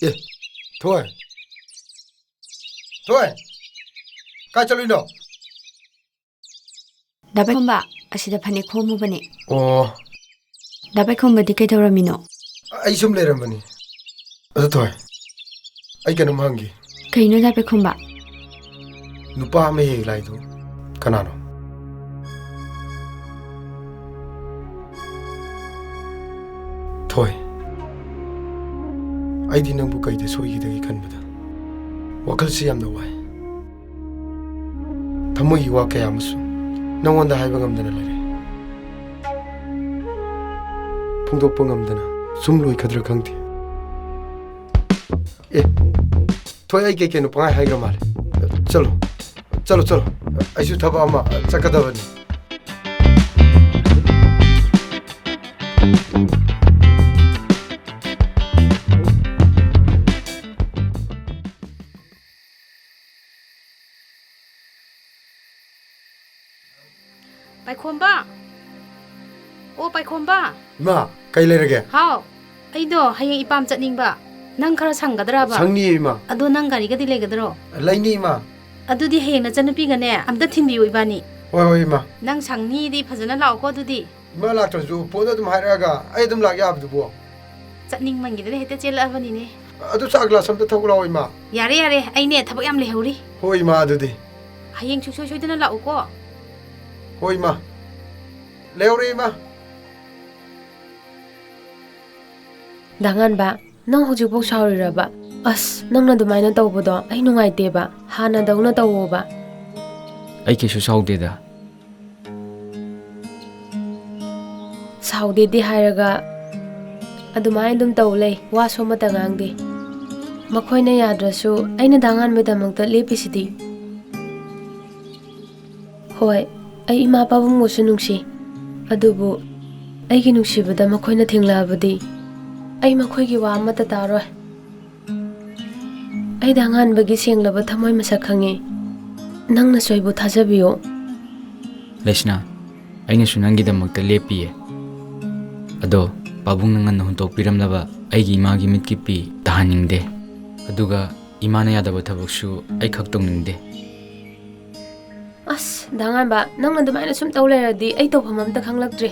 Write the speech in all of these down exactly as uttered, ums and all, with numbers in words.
ꯑꯦ, ꯊꯣꯏ꯫ ꯊꯣꯏ꯫ ꯀꯥꯏ ꯆꯠꯂꯨꯏꯅꯣ? ꯗꯥ ꯄꯥꯏꯈꯣꯝꯕ, ꯑꯁꯤꯗ ꯐꯅꯦꯛ ꯈꯣꯝꯃꯨꯕꯅꯦ꯫ ꯑꯣ꯫ ꯗꯥ ꯄꯥꯏꯈꯣꯝꯕꯗꯤ ꯀꯩꯗꯧꯔꯝꯃꯤꯅꯣ? ꯑꯩ ꯁꯨꯝ ꯂꯩꯔꯝꯕꯅꯤ꯫ ꯑꯗꯨ ꯊꯣꯏ, ꯑꯩ ꯀꯩꯅꯣꯝ ꯍꯪꯒꯦ꯫ ꯀꯩꯅꯣ ꯗꯥ ꯄꯥꯏꯈꯣꯝꯕ? ꯅꯨꯄꯥ ꯑꯃ ꯍꯦꯛ ꯂꯥꯛꯏꯗꯨ ꯀꯅꯥꯅꯣ? ꯊꯣꯏ, ꯑꯩꯗꯤ ꯅꯪꯕꯨ ꯀꯩꯗ ꯁꯣꯏꯈꯤꯗꯒꯦ ꯈꯟꯕꯗ ꯋꯥꯈꯜꯁꯤ ꯌꯥꯝꯅ ꯋꯥꯏ꯫ ꯊꯃꯣꯏꯒꯤ ꯋꯥ ꯀꯌꯥ ꯑꯃꯁꯨ ꯅꯪꯉꯣꯟꯗ ꯍꯥꯏꯕ ꯉꯝꯗꯅ ꯂꯩꯔꯦ꯫ ꯐꯣꯡꯗꯣꯛꯄ ꯉꯝꯗꯅ ꯁꯨꯝ ꯂꯣꯏꯈꯗ꯭ꯔꯥ ꯈꯪꯗꯦ꯫ ꯑꯦ, ꯊꯣꯏ, ꯑꯩ ꯀꯩ ꯀꯩꯅꯣ ꯄꯪꯍꯥꯏ ꯍꯥꯏꯈ꯭ꯔ ꯃꯥꯜꯂꯦ꯫ ꯆꯠꯂꯣ, ꯆꯠꯂꯣ, ꯆꯠꯂꯣ꯫ ꯑꯩꯁꯨ ꯊꯕꯛ ꯑꯃ ꯆꯠꯀꯗꯕꯅꯤ꯫ ꯄꯥꯏꯈꯣꯝꯕ! ꯑꯣ, ꯄꯥꯏꯈꯣꯝꯕ! ꯏꯃꯥ, ꯀꯩ ꯂꯩꯔꯒꯦ? ꯍꯥꯎ, ꯑꯩꯗꯣ ꯍꯌꯦꯡ ꯏꯄꯥꯝ ꯆꯠꯅꯤꯡꯕ꯫ ꯅꯪ ꯈꯔ ꯁꯪꯒꯗ꯭ꯔꯕ? ꯁꯪꯅꯤꯌꯦ, ꯏꯃꯥ꯫ ꯑꯗꯣ ꯅꯪ ꯒꯥꯔꯤꯒꯗꯤ ꯂꯩꯒꯗ꯭ꯔꯣ? ꯂꯩꯅꯤ, ꯏꯃꯥ꯫ ꯑꯗꯨꯗꯤ ꯍꯌꯦꯡ ꯅꯆꯟꯅꯨꯄꯤꯒꯅꯦ, ꯑꯝꯇ ꯊꯤꯟꯕꯤꯌꯨ ꯏꯕꯥꯅꯤ꯫ ꯍꯣꯏ, ꯍꯣꯏ, ꯏꯃꯥ꯫ ꯅꯪ ꯁꯪꯅꯤꯗꯤ ꯐꯖꯅ ꯂꯥꯛꯑꯣꯀꯣ ꯑꯗꯨꯗꯤ꯫ ꯏꯃꯥ ꯂꯥꯛꯇ꯭ꯔꯁꯨ ꯐꯣꯟꯗ ꯑꯗꯨꯝ ꯍꯥꯏꯔꯛꯑꯒ ꯑꯩ ꯑꯗꯨꯝ ꯂꯥꯛ ꯌꯥꯕꯗꯨꯕꯨ꯫ ꯆꯠꯅꯤꯡꯃꯟꯒꯤꯗꯅ ꯍꯦꯛꯇ ꯆꯦꯜꯂꯛꯑꯕꯅꯤꯅꯦ꯫ ꯑꯗꯨ ꯆꯥ ꯒ꯭ꯂꯥꯁ ꯑꯝꯇ ꯊꯛꯎ ꯂꯥꯛꯑꯣ, ꯏꯃꯥ꯫ ꯌꯥꯔꯦ, ꯌꯥꯔꯦ, ꯑꯩꯅꯦ ꯊꯕꯛ ꯌꯥꯝ ꯂꯩꯍꯧꯔꯤ꯫ ꯍꯣꯏ, ꯏꯃꯥ, ꯑꯗꯨꯗꯤ꯫ ꯍꯌꯦꯡ ꯁꯨꯡꯁꯣꯏ ꯁꯣꯏꯗꯅ ꯂꯥꯛꯎꯀꯣ꯫ ꯍꯣꯏ, ꯏꯃꯥ꯫ ꯂꯩꯍꯧꯔꯦ, ꯏꯃꯥ꯫ ꯗꯥ ꯉꯥꯟꯕ, ꯅꯪ ꯍꯧꯖꯤꯛꯐꯥꯎ ꯁꯥꯎꯔꯤꯔꯕ? ꯑꯁ, ꯅꯪꯅ ꯑꯗꯨꯃꯥꯏꯅ ꯇꯧꯕꯗꯣ ꯑꯩ ꯅꯨꯡꯉꯥꯏꯇꯦꯕ꯫ ꯍꯥꯟꯅꯗꯧꯅ ꯇꯧꯋꯣꯕ꯫ ꯑꯩ ꯀꯩꯁꯨ ꯁꯥꯎꯗꯦꯗ꯫ ꯁꯥꯎꯗꯦꯗꯤ ꯍꯥꯏꯔꯒ ꯑꯗꯨꯃꯥꯏꯅ ꯑꯗꯨꯝ ꯇꯧ ꯂꯩ, ꯋꯥꯁꯨ ꯑꯃꯠꯇ ꯉꯥꯡꯗꯦ꯫ ꯃꯈꯣꯏꯅ ꯌꯥꯗ꯭ꯔꯁꯨ ꯑꯩꯅ ꯗꯥ ꯉꯥꯟꯕꯒꯤꯗꯃꯛꯇ ꯂꯦꯞꯄꯤꯁꯤꯗꯤ꯫ ꯍꯣꯏ, ꯑꯩ ꯏꯃꯥ ꯄꯥꯕꯨꯡꯕꯨꯁꯨ ꯅꯨꯡꯁꯤ, ꯑꯗꯨꯕꯨ ꯑꯩꯒꯤ ꯅꯨꯡꯁꯤꯕꯗ ꯃꯈꯣꯏꯅ ꯊꯤꯡꯂꯛꯑꯕꯗꯤ ꯑꯩ ꯃꯈꯣꯏꯒꯤ ꯋꯥ ꯑꯃꯠꯇ ꯇꯥꯔꯣꯏ꯫ ꯑꯩ ꯗꯥ ꯉꯥꯟꯕꯒꯤ ꯁꯦꯡꯂꯕ ꯊꯃꯣꯏ ꯃꯁꯛ ꯈꯪꯉꯤ꯫ ꯅꯪꯅꯁꯨ ꯑꯩꯕꯨ ꯊꯥꯖꯕꯤꯌꯨ꯫ ꯂꯩꯁꯅꯥ, ꯑꯩꯅꯁꯨ ꯅꯪꯒꯤꯗꯃꯛꯇ ꯂꯦꯞꯄꯤꯌꯦ꯫ ꯑꯗꯣ ꯄꯥꯕꯨꯡꯅ ꯉꯟꯅ ꯍꯨꯟꯗꯣꯛꯄꯤꯔꯝꯂꯕ ꯑꯩꯒꯤ ꯏꯃꯥꯒꯤ ꯃꯤꯠꯀꯤ ꯄꯤ ꯍꯟꯅꯤꯡꯗꯦ꯫ ꯑꯗꯨꯒ ꯏꯃꯥꯅ ꯌꯥꯗꯕ ꯊꯕꯛꯁꯨ ꯑꯩ ꯈꯛ ꯇꯧꯅꯤꯡꯗꯦ꯫ ꯑꯁ, ꯗꯥ ꯉꯥꯟꯕ, ꯅꯪꯅ ꯑꯗꯨꯃꯥꯏꯅ ꯁꯨꯝ ꯇꯧ ꯂꯩꯔꯗꯤ ꯑꯩ ꯇꯧꯐꯝ ꯑꯝꯇ ꯈꯪꯂꯛꯇ꯭ꯔꯦ꯫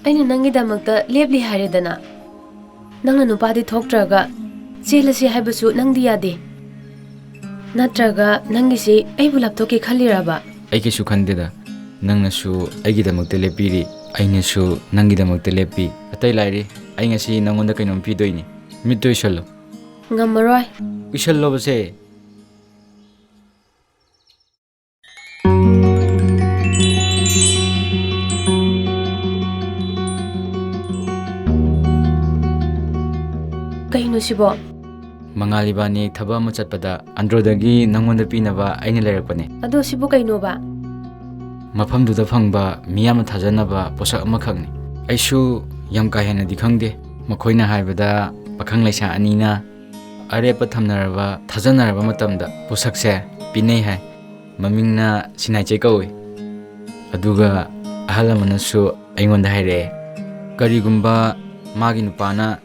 ꯑꯩꯅ ꯅꯪꯒꯤꯗꯃꯛꯇ ꯂꯦꯞꯂꯤ ꯍꯥꯏꯔꯦꯗꯅ꯫ ꯅꯪꯅ ꯅꯨꯄꯥꯗꯤ ꯊꯣꯛꯇ꯭ꯔꯒ ꯆꯦꯜꯂꯁꯤ ꯍꯥꯏꯕꯁꯨ ꯅꯪꯗꯤ ꯌꯥꯗꯦ꯫ ꯅꯠꯇ꯭ꯔꯒ ꯅꯪꯒꯤꯁꯤ ꯑꯩꯕꯨ ꯂꯥꯞꯊꯣꯛꯀꯦ ꯈꯜꯂꯤꯔꯕ? ꯑꯩ ꯀꯩꯁꯨ ꯈꯟꯗꯦꯗ꯫ ꯅꯪꯅꯁꯨ ꯑꯩꯒꯤꯗꯃꯛꯇ ꯂꯦꯞꯄꯤꯔꯤ, ꯑꯩꯅꯁꯨ ꯅꯪꯒꯤꯗꯃꯛꯇ ꯂꯦꯞꯄꯤ꯫ ꯑꯇꯩ ꯂꯥꯏꯔꯤ, ꯑꯩ ꯉꯁꯤ ꯅꯪꯉꯣꯟꯗ ꯀꯩꯅꯣꯝ ꯄꯤꯗꯣꯏꯅꯤ꯫ ꯃꯤꯠꯇ ꯎꯏꯁꯜꯂꯣ꯫ ꯉꯝꯃꯔꯣꯏ꯫ ꯎꯏꯁꯜꯂꯣꯕꯁꯦ꯫ ꯀꯩꯅꯣ ꯁꯤꯕꯣ? ꯃꯉꯥꯜ ꯏꯕꯥꯅꯤ ꯊꯕꯛ ꯑꯃ ꯆꯠꯄꯗ ꯑꯟꯗ꯭ꯔꯣꯗꯒꯤ ꯅꯪꯉꯣꯟꯗ ꯄꯤꯅꯕ ꯑꯩꯅ ꯂꯩꯔꯛꯄꯅꯦ꯫ ꯑꯗꯣ ꯁꯤꯕꯨ ꯀꯩꯅꯣꯕ? ꯃꯐꯝꯗꯨꯗ ꯐꯪꯕ ꯃꯤꯌꯥꯝꯅ ꯊꯥꯖꯅꯕ ꯄꯣꯠꯁꯛ ꯑꯃꯈꯛꯅꯤ꯫ ꯑꯩꯁꯨ ꯌꯥꯝ ꯀꯥ ꯍꯦꯟꯅꯗꯤ ꯈꯪꯗꯦ꯫ ꯃꯈꯣꯏꯅ ꯍꯥꯏꯕꯗ ꯄꯥꯈꯪ ꯂꯩꯁꯥ ꯑꯅꯤꯅ ꯑꯔꯦꯞꯄ ꯊꯝꯅꯔꯕ, ꯊꯥꯖꯅꯔꯕ ꯃꯇꯝꯗ ꯄꯣꯠꯁꯛꯁꯦ ꯄꯤꯅꯩ ꯍꯥꯏ꯫ ꯃꯃꯤꯡꯅ ꯁꯤꯅꯥꯏꯆꯦ ꯀꯧꯏ꯫ ꯑꯗꯨꯒ ꯑꯍꯜ ꯑꯃꯅꯁꯨ ꯑꯩꯉꯣꯟꯗ ꯍꯥꯏꯔꯛꯑꯦ, ꯀꯔꯤꯒꯨꯝꯕ ꯃꯥꯒꯤ ꯅꯨꯄꯥꯅ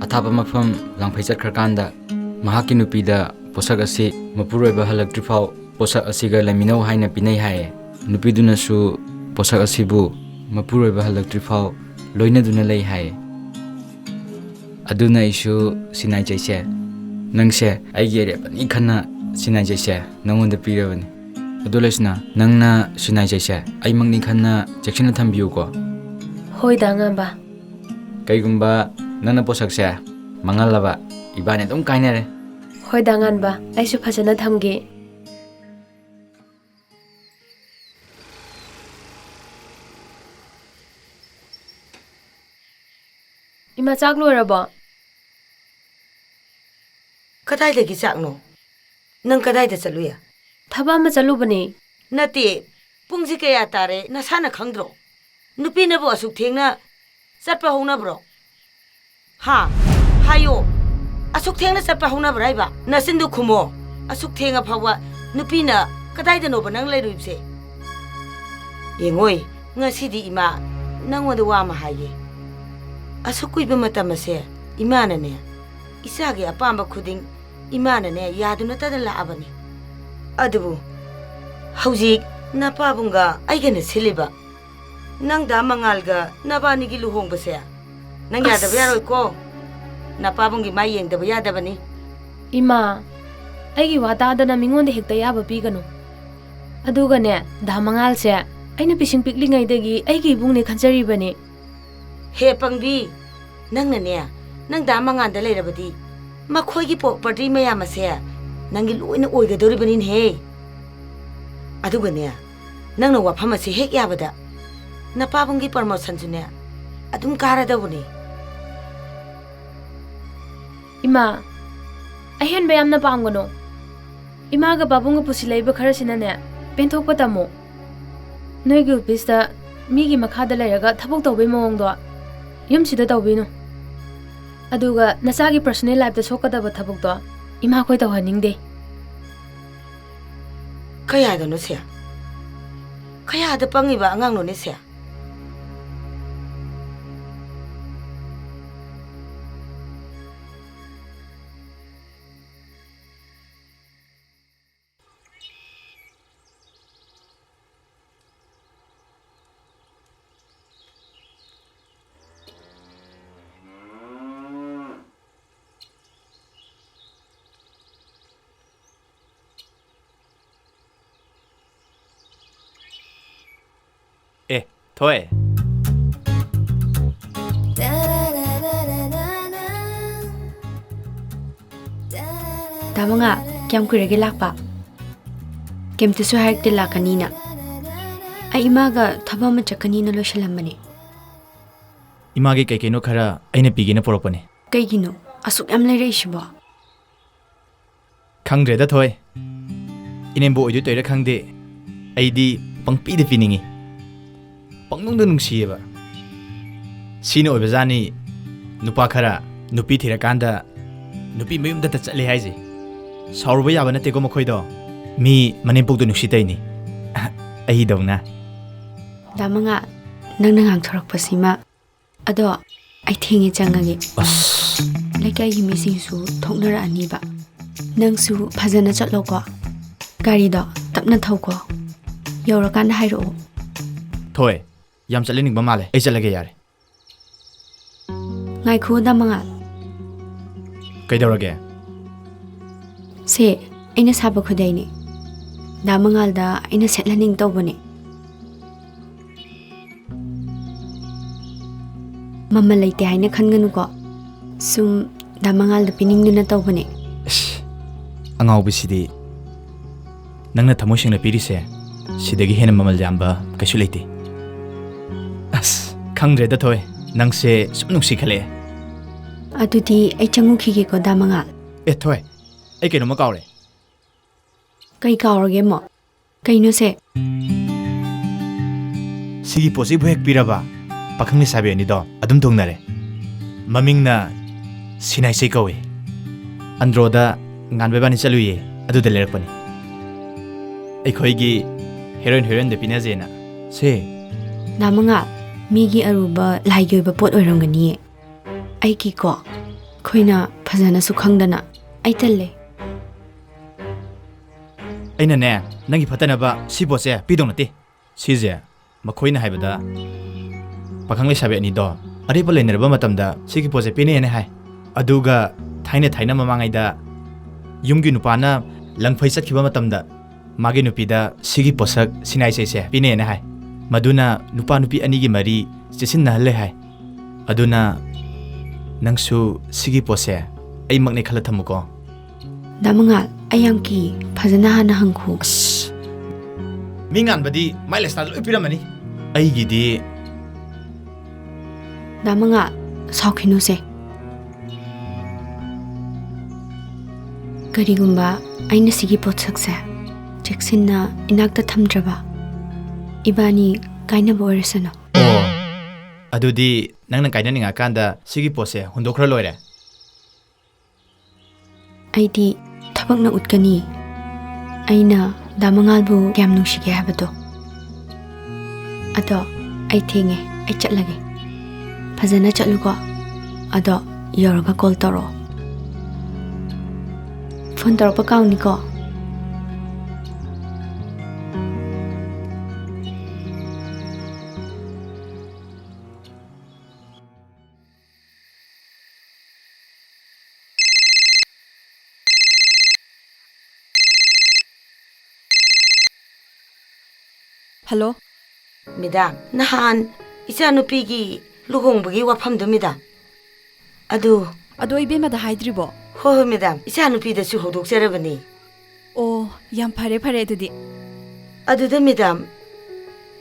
ꯑꯊꯥꯞꯄ ꯃꯐꯝ ꯂꯥꯡꯐꯩ ꯆꯠꯈ꯭ꯔꯀꯥꯟꯗ ꯃꯍꯥꯛꯀꯤ ꯅꯨꯄꯤꯗ ꯄꯣꯠꯁꯛ ꯑꯁꯤ ꯃꯄꯨꯔꯣꯏꯕ ꯍꯜꯂꯛꯇ꯭ꯔꯤꯐꯥꯎ ꯄꯣꯠꯁꯛ ꯑꯁꯤꯒ ꯂꯩꯃꯤꯟꯅꯧ ꯍꯥꯏꯅ ꯄꯤꯅꯩ ꯍꯥꯏꯌꯦ꯫ ꯅꯨꯄꯤꯗꯨꯅꯁꯨ ꯄꯣꯠꯁꯛ ꯑꯁꯤꯕꯨ ꯃꯄꯨꯔꯣꯏꯕ ꯍꯜꯂꯛꯇ꯭ꯔꯤꯐꯥꯎ ꯂꯣꯏꯅꯗꯨꯅ ꯂꯩ ꯍꯥꯏꯌꯦ꯫ ꯑꯗꯨꯅ ꯑꯩꯁꯨ ꯁꯤꯅꯥꯏꯆꯩꯁꯦ, ꯅꯪꯁꯦ ꯑꯩꯒꯤ ꯑꯔꯦꯞꯄꯅꯤ ꯈꯟꯅ ꯁꯤꯅꯥꯏꯆꯩꯁꯦ ꯅꯪꯉꯣꯟꯗ ꯄꯤꯔꯕꯅꯤ꯫ ꯑꯗꯨ ꯂꯩꯁꯅꯥ, ꯅꯪꯅ ꯁꯤꯅꯥꯏꯆꯩꯁꯦ ꯑꯩꯃꯛꯅꯤ ꯈꯟꯅ ꯆꯦꯛꯁꯤꯟꯅ ꯊꯝꯕꯤꯌꯨꯀꯣ꯫ ꯍꯣꯏ, ꯗꯥ ꯉꯥꯟꯕ꯫ ꯀꯩꯒꯨꯝꯕ ꯅꯪꯅ ꯄꯣꯠꯁꯛꯁꯦ ꯃꯥꯡꯍꯜꯂꯕ, ꯏꯕꯥꯅꯤ ꯑꯗꯨꯝ ꯀꯥꯏꯅꯔꯦ꯫ ꯍꯣꯏ, ꯗꯥ ꯉꯥꯟꯕ, ꯑꯩꯁꯨ ꯐꯖꯅ ꯊꯝꯒꯦ꯫ ꯏꯃꯥ, ꯆꯥꯛ ꯂꯣꯏꯔꯕꯣ? ꯀꯗꯥꯏꯗꯒꯤ ꯆꯥꯛꯅꯣ? ꯅꯪ ꯀꯗꯥꯏꯗ ꯆꯠꯂꯨꯏ? ꯊꯕꯛ ꯑꯃ ꯆꯠꯂꯨꯕꯅꯦ꯫ ꯅꯠꯇꯦ, ꯄꯨꯡꯁꯤ ꯀꯌꯥ ꯇꯥꯔꯦ ꯅꯁꯥꯅ ꯈꯪꯗ꯭ꯔꯣ? ꯅꯨꯄꯤꯅꯕꯨ ꯑꯁꯨꯛ ꯊꯦꯡꯅ ꯆꯠꯄ ꯍꯧꯅꯕ꯭ꯔꯣ? ꯍꯥ? ꯍꯥꯏꯌꯣ꯫ ꯑꯁꯨꯛ ꯊꯦꯡꯅ ꯆꯠꯄ ꯍꯧꯅꯕ꯭ꯔꯥ ꯍꯥꯏꯕ? ꯅꯆꯤꯟꯗꯨ ꯈꯨꯝꯃꯣ꯫ ꯑꯁꯨꯛ ꯊꯦꯡꯉ ꯐꯥꯎꯕ ꯅꯨꯄꯤꯅ ꯀꯗꯥꯏꯗꯅꯣꯕ ꯅꯪ ꯂꯩꯔꯨꯏꯕꯁꯦ? ꯌꯦꯡꯉꯣꯏ, ꯉꯁꯤꯗꯤ ꯏꯃꯥ ꯅꯪꯉꯣꯟꯗ ꯋꯥ ꯑꯃ ꯍꯥꯏꯒꯦ꯫ ꯑꯁꯨꯛ ꯀꯨꯏꯕ ꯃꯇꯝ ꯑꯁꯦ ꯏꯃꯥꯅꯅꯦ ꯏꯆꯥꯒꯤ ꯑꯄꯥꯝꯕ ꯈꯨꯗꯤꯡ ꯏꯃꯥꯅꯅꯦ ꯌꯥꯗꯨꯅꯇꯗ ꯂꯥꯛꯑꯕꯅꯤ꯫ ꯑꯗꯨꯕꯨ ꯍꯧꯖꯤꯛ ꯅꯄꯥꯕꯨꯡꯒ ꯑꯩꯒꯅ ꯁꯤꯜꯂꯤꯕ ꯅꯪ ꯗꯥ ꯃꯉꯥꯜꯒ ꯅꯕꯥꯅꯤꯒꯤ ꯂꯨꯍꯣꯡꯕꯁꯦ ꯅꯪ ꯌꯥꯗꯕ ꯑꯁ! ꯌꯥꯔꯣꯏꯀꯣ꯫ ꯅꯄꯥꯕꯨꯡꯒꯤ ꯃꯥꯏ ꯌꯦꯡꯗꯕ ꯌꯥꯗꯕꯅꯤ꯫ ꯏꯃꯥ, ꯑꯩꯒꯤ ꯋꯥ ꯇꯥꯗꯅ ꯃꯤꯉꯣꯟꯗ ꯍꯦꯛꯇ ꯑꯌꯥꯕ ꯄꯤꯒꯅꯨ꯫ ꯑꯗꯨꯒꯅꯦ, ꯗꯥ ꯃꯉꯥꯜꯁꯦ ꯑꯩꯅ ꯄꯤꯁꯤꯡ ꯄꯤꯛꯂꯤꯉꯩꯗꯒꯤ ꯑꯩꯒꯤ ꯏꯕꯨꯡꯅꯦ ꯈꯟꯖꯔꯤꯕꯅꯤ꯫ ꯍꯦ ꯄꯪꯕꯤ, ꯅꯪꯅꯅꯦ, ꯅꯪ ꯗꯥ ꯃꯉꯥꯜꯗ ꯂꯩꯔꯕꯗꯤ ꯃꯈꯣꯏꯒꯤ property ꯃꯌꯥꯝ ꯑꯁꯦ ꯅꯪꯒꯤ ꯂꯣꯏꯅ ꯑꯣꯏꯒꯗꯧꯔꯤꯕꯅꯤꯅꯦꯍꯦ꯫ ꯑꯗꯨꯒꯅꯦ, ꯅꯪꯅ ꯋꯥꯐꯝ ꯑꯁꯤ ꯍꯦꯛ ꯌꯥꯕꯗ ꯅꯄꯥꯕꯨꯡꯒꯤ promotionꯁꯨꯅꯦ ꯑꯗꯨꯝ ꯀꯥꯔꯗꯧꯕꯅꯤ꯫ ꯏꯃꯥ, ꯑꯍꯦꯟꯕ ꯌꯥꯝꯅ ꯄꯥꯝꯒꯅꯨ꯫ ꯏꯃꯥꯒ ꯄꯥꯕꯨꯡꯒ ꯄꯨꯁꯤꯜꯂꯛꯏꯕ ꯈꯔꯁꯤꯅꯅꯦ, ꯄꯦꯟꯊꯣꯛꯄ ꯇꯝꯃꯨ꯫ ꯅꯣꯏꯒꯤ officeꯇ ꯃꯤꯒꯤ ꯃꯈꯥꯗ ꯂꯩꯔꯒ ꯊꯕꯛ ꯇꯧꯕꯩ ꯃꯑꯣꯡꯗꯣ ꯌꯨꯝꯁꯤꯗ ꯇꯧꯕꯤꯅꯨ꯫ ꯑꯗꯨꯒ ꯅꯆꯥꯒꯤ personal lifeꯇ ꯁꯣꯛꯀꯗꯕ ꯊꯕꯛꯇꯣ ꯏꯃꯥꯈꯣꯏ ꯇꯧꯍꯟꯅꯤꯡꯗꯦ꯫ ꯀꯌꯥꯗꯅꯣ ꯁꯦ? ꯀꯌꯥꯗ ꯄꯪꯉꯤꯕ ꯑꯉꯥꯡꯅꯣꯅꯦ ꯁꯦ? ꯑꯦ, ꯊꯣꯏ꯫ ꯗꯥ ꯃꯉꯥ, ꯀꯌꯥꯝ ꯀꯨꯏꯔꯒꯦ ꯂꯥꯛꯄ? ꯀꯩꯝꯇꯁꯨ ꯍꯥꯏꯔꯛꯇꯦ ꯂꯥꯛꯀꯅꯤꯅ꯫ ꯑꯩ ꯏꯃꯥꯒ ꯊꯕꯛ ꯑꯃ ꯆꯠꯀꯅꯤꯅ ꯂꯣꯏꯁꯤꯜꯂꯝꯕꯅꯦ꯫ ꯏꯃꯥꯒꯤ ꯀꯩ ꯀꯩꯅꯣ ꯈꯔ ꯑꯩꯅ ꯄꯤꯒꯦꯅ ꯄꯨꯔꯛꯄꯅꯦ꯫ ꯀꯩꯒꯤꯅꯣ ꯑꯁꯨꯛ ꯌꯥꯝ ꯂꯩꯔꯛꯏꯁꯤꯕꯣ? ꯈꯪꯗ꯭ꯔꯦꯗ ꯊꯣꯏ, ꯏꯅꯦꯝꯕꯣꯛ ꯑꯣꯏꯗꯣꯏ ꯇꯧꯔꯤꯔꯥ ꯈꯪꯗꯦ, ꯑꯩꯗꯤ ꯄꯪꯄꯤꯗ ꯄꯤꯅꯤꯡꯉꯤ, ꯄꯪꯅꯨꯡꯗ ꯅꯨꯡꯁꯤꯌꯦꯕ꯫ ꯁꯤꯅ ꯑꯣꯏꯕꯖꯥꯠꯅꯤ ꯅꯨꯄꯥ ꯈꯔ ꯅꯨꯄꯤ ꯊꯤꯔꯀꯥꯟꯗ ꯅꯨꯄꯤ ꯃꯌꯨꯝꯗꯇ ꯆꯠꯂꯦ ꯍꯥꯏꯁꯦ꯫ ꯁꯥꯎꯔꯨꯕ ꯌꯥꯕ ꯅꯠꯇꯦꯀꯣ ꯃꯈꯣꯏꯗꯣ, ꯃꯤ ꯃꯅꯦꯝꯄꯣꯛꯇꯣ ꯅꯨꯡꯁꯤ ꯇꯧꯔꯤꯅꯤ꯫ ꯑꯩꯗꯧꯅ꯫ ꯗꯥ ꯃꯉꯥ, ꯅꯪꯅ ꯉꯥꯡꯊꯣꯔꯛꯄꯁꯤꯃ꯫ ꯑꯗꯣ ꯑꯩ ꯊꯦꯡꯉꯦ, ꯆꯪꯉꯒꯦ꯫ ꯑꯁ꯫ ꯂꯩꯀꯥꯏꯒꯤ ꯃꯤꯁꯤꯡꯁꯨ ꯊꯣꯛꯅꯔꯛꯑꯅꯤꯕ꯫ ꯅꯪꯁꯨ ꯐꯖꯅ ꯆꯠꯂꯣꯀꯣ꯫ ꯒꯥꯔꯤꯗꯣ ꯇꯞꯅ ꯊꯧꯀꯣ꯫ ꯌꯧꯔꯀꯥꯟꯗ ꯍꯥꯏꯔꯛꯑꯣ꯫ ꯊꯣꯏ, ꯌꯥꯝ ꯆꯠꯍꯟꯅꯤꯡꯕ ꯃꯥꯜꯂꯦ꯫ ꯑꯩ ꯆꯠꯂꯒꯦ, ꯌꯥꯔꯦ꯫ ꯉꯥꯏꯈꯣ, ꯗꯥ ꯃꯉꯥꯜ꯫ ꯀꯩꯗꯧꯔꯒꯦ? ꯁꯦ, ꯑꯩꯅ ꯁꯥꯕ ꯈꯨꯗꯩꯅꯦ꯫ ꯗꯥ ꯃꯉꯥꯜꯗ ꯑꯩꯅ ꯁꯦꯠꯍꯟꯅꯤꯡ ꯇꯧꯕꯅꯦ꯫ ꯃꯃꯜ ꯂꯩꯇꯦ ꯍꯥꯏꯅ ꯈꯟꯒꯅꯨꯀꯣ꯫ ꯁꯨꯝ ꯗꯥ ꯃꯉꯥꯜꯗ ꯄꯤꯅꯤꯡꯗꯨꯅ ꯇꯧꯕꯅꯦ꯫ ꯑꯁ, ꯑꯉꯥꯎꯕꯤꯁꯤꯗꯤ꯫ ꯅꯪꯅ ꯊꯃꯣꯏ ꯁꯦꯡꯅ ꯄꯤꯔꯤꯁꯦ, ꯁꯤꯗꯒꯤ ꯍꯦꯟꯅ ꯃꯃꯜ ꯌꯥꯝꯕ ꯀꯩꯁꯨ ꯂꯩꯇꯦ꯫ ꯑꯁ, ꯈꯪꯗ꯭ꯔꯦꯗ ꯊꯣꯏ, ꯅꯪꯁꯦ ꯁꯨꯝ ꯅꯨꯡꯁꯤꯈꯠꯂꯛꯑꯦ꯫ ꯑꯗꯨꯗꯤ ꯑꯩ ꯆꯪꯉꯨꯈꯤꯒꯦꯀꯣ, ꯗꯥ ꯃꯉꯥꯜ꯫ ꯑꯦ ꯊꯣꯏ, ꯑꯩ ꯀꯩꯅꯣꯝꯃ ꯀꯥꯎꯔꯦ꯫ ꯀꯩ ꯀꯥꯎꯔꯒꯦ ꯑꯃꯨꯛ? ꯀꯩꯅꯣꯁꯦ? ꯁꯤꯒꯤ ꯄꯣꯠꯁꯤꯕꯨ ꯍꯦꯛ ꯄꯤꯔꯕ, ꯄꯥꯈꯪ ꯂꯩꯁꯥꯕꯤ ꯑꯅꯤꯗꯣ ꯑꯗꯨꯝ ꯊꯨꯡꯅꯔꯦ꯫ ꯃꯃꯤꯡꯅ ꯁꯤꯅꯥꯏꯁꯩ ꯀꯧꯏ꯫ ꯑꯟꯗ꯭ꯔꯣꯗ ꯉꯥꯟꯕ ꯏꯕꯥꯅꯤ ꯆꯠꯂꯨꯏꯌꯦ, ꯑꯗꯨꯗ ꯂꯩꯔꯛꯄꯅꯤ꯫ ꯑꯩꯈꯣꯏꯒꯤ ꯍꯦꯔꯣꯏꯟ ꯍꯦꯔꯣꯏꯟꯗ ꯄꯤꯅꯖꯦꯅ꯫ ꯁꯦ꯫ ꯗꯥ ꯃꯉꯥꯜ, ꯃꯤꯒꯤ ꯑꯔꯨꯕ ꯂꯥꯏꯒꯤ ꯑꯣꯏꯕ ꯄꯣꯠ ꯑꯣꯏꯔꯝꯒꯅꯤꯌꯦ꯫ ꯑꯩꯒꯤꯀꯣ, ꯑꯩꯈꯣꯏꯅ ꯐꯖꯅꯁꯨ ꯈꯪꯗꯅ꯫ ꯑꯩ ꯇꯜꯂꯦ꯫ ꯑꯩꯅꯅꯦ, ꯅꯪꯒꯤ ꯐꯠꯇꯅꯕ ꯁꯤ ꯄꯣꯠꯁꯦ ꯄꯤꯗꯧ ꯅꯠꯇꯦ꯫ ꯁꯤꯁꯦ ꯃꯈꯣꯏꯅ ꯍꯥꯏꯕꯗ, ꯄꯥꯈꯪ ꯂꯩꯁꯥꯕꯤ ꯑꯅꯤꯗꯣ ꯑꯔꯦꯞꯄ ꯂꯩꯅꯔꯕ ꯃꯇꯝꯗ ꯁꯤꯒꯤ ꯄꯣꯠꯁꯦ ꯄꯤꯅꯩꯌꯦꯅ ꯍꯥꯏ꯫ ꯑꯗꯨꯒ ꯊꯥꯏꯅ ꯊꯥꯏꯅ ꯃꯃꯥꯡꯉꯩꯗ ꯌꯨꯝꯒꯤ ꯅꯨꯄꯥꯅ ꯂꯪꯐꯩ ꯆꯠꯈꯤꯕ ꯃꯇꯝꯗ ꯃꯥꯒꯤ ꯅꯨꯄꯤꯗ ꯁꯤꯒꯤ ꯄꯣꯠꯁꯛ ꯁꯤꯅꯥꯏꯁꯩꯁꯦ ꯄꯤꯅꯩꯌꯦꯅ ꯍꯥꯏ꯫ ꯃꯗꯨꯅ ꯅꯨꯄꯥ ꯅꯨꯄꯤ ꯑꯅꯤꯒꯤ ꯃꯔꯤ ꯆꯦꯠꯁꯤꯟꯅꯍꯜꯂꯦ ꯍꯥꯏ꯫ ꯑꯗꯨꯅ ꯅꯪꯁꯨ ꯁꯤꯒꯤ ꯄꯣꯠꯁꯦ ꯑꯩꯃꯛꯅꯦ ꯈꯜꯂ ꯊꯝꯃꯨꯀꯣ꯫ ꯗꯥ ꯃꯉꯥꯜ, ꯑꯩ ꯌꯥꯝ ꯀꯤ꯫ ꯐꯖꯅ ꯍꯥꯟꯅ ꯍꯪꯈꯣ꯫ ꯑꯁ, ꯃꯤ ꯉꯥꯟꯕꯗꯤ ꯃꯥꯏ ꯂꯩꯁꯅꯥꯗ ꯂꯣꯏ ꯄꯤꯔꯝꯃꯅꯤ꯫ ꯑꯩꯒꯤꯗꯤ꯫ ꯗꯥ ꯃꯉꯥꯜ, ꯁꯥꯎꯈꯤꯅꯨꯁꯦ꯫ ꯀꯔꯤꯒꯨꯝꯕ ꯑꯩꯅ ꯁꯤꯒꯤ ꯄꯣꯠꯁꯛꯁꯦ ꯆꯦꯛꯁꯤꯟꯅ ꯏꯅꯥꯛꯇ ꯊꯝꯗ꯭ꯔꯕ, ꯏꯕꯥꯅꯤ ꯀꯥꯏꯅꯕ ꯑꯣꯏꯔꯁꯅꯨ꯫ ꯑꯣ, ꯑꯗꯨꯗꯤ ꯅꯪꯅ ꯀꯥꯏꯅꯅꯤꯡꯉꯀꯥꯟꯗ ꯁꯤꯒꯤ ꯄꯣꯠꯁꯦ ꯍꯨꯟꯗꯣꯛꯈ꯭ꯔ ꯂꯣꯏꯔꯦ꯫ ꯑꯩꯗꯤ ꯊꯕꯛꯅ ꯎꯠꯀꯅꯤ ꯑꯩꯅ ꯗꯥ ꯃꯉꯥꯜꯕꯨ ꯀꯌꯥꯝ ꯅꯨꯡꯁꯤꯒꯦ ꯍꯥꯏꯕꯗꯣ꯫ ꯑꯗꯣ ꯑꯩ ꯊꯦꯡꯉꯦ, ꯑꯩ ꯆꯠꯂꯒꯦ꯫ ꯐꯖꯅ ꯆꯠꯂꯨꯀꯣ꯫ ꯑꯗꯣ ꯌꯧꯔꯒ ꯀꯣꯜ ꯇꯧꯔꯛꯑꯣ꯫ ꯐꯣꯟ ꯇꯧꯔꯛꯄ ꯀꯥꯎꯅꯤꯀꯣ꯫ ꯍꯜꯂꯣ꯫ ꯃꯦꯗꯥꯝ, ꯅꯍꯥꯟ ꯏꯆꯥꯅꯨꯄꯤꯒꯤ ꯂꯨꯍꯣꯡꯕꯒꯤ ꯋꯥꯐꯝꯗꯣ, ꯃꯦꯗꯥꯝ꯫ ꯑꯗꯨ ꯑꯗꯣ ꯏꯕꯦꯝꯃꯗ ꯍꯥꯏꯗ꯭ꯔꯤꯕꯣ? ꯍꯣꯏ, ꯍꯣꯏ, ꯃꯦꯗꯥꯝ, ꯏꯆꯥꯅꯨꯄꯤꯗꯁꯨ ꯍꯧꯗꯣꯛꯆꯔꯕꯅꯤ꯫ ꯑꯣ, ꯌꯥꯝ ꯐꯔꯦ, ꯐꯔꯦ ꯑꯗꯨꯗꯤ꯫ ꯑꯗꯨꯗ, ꯃꯦꯗꯥꯝ,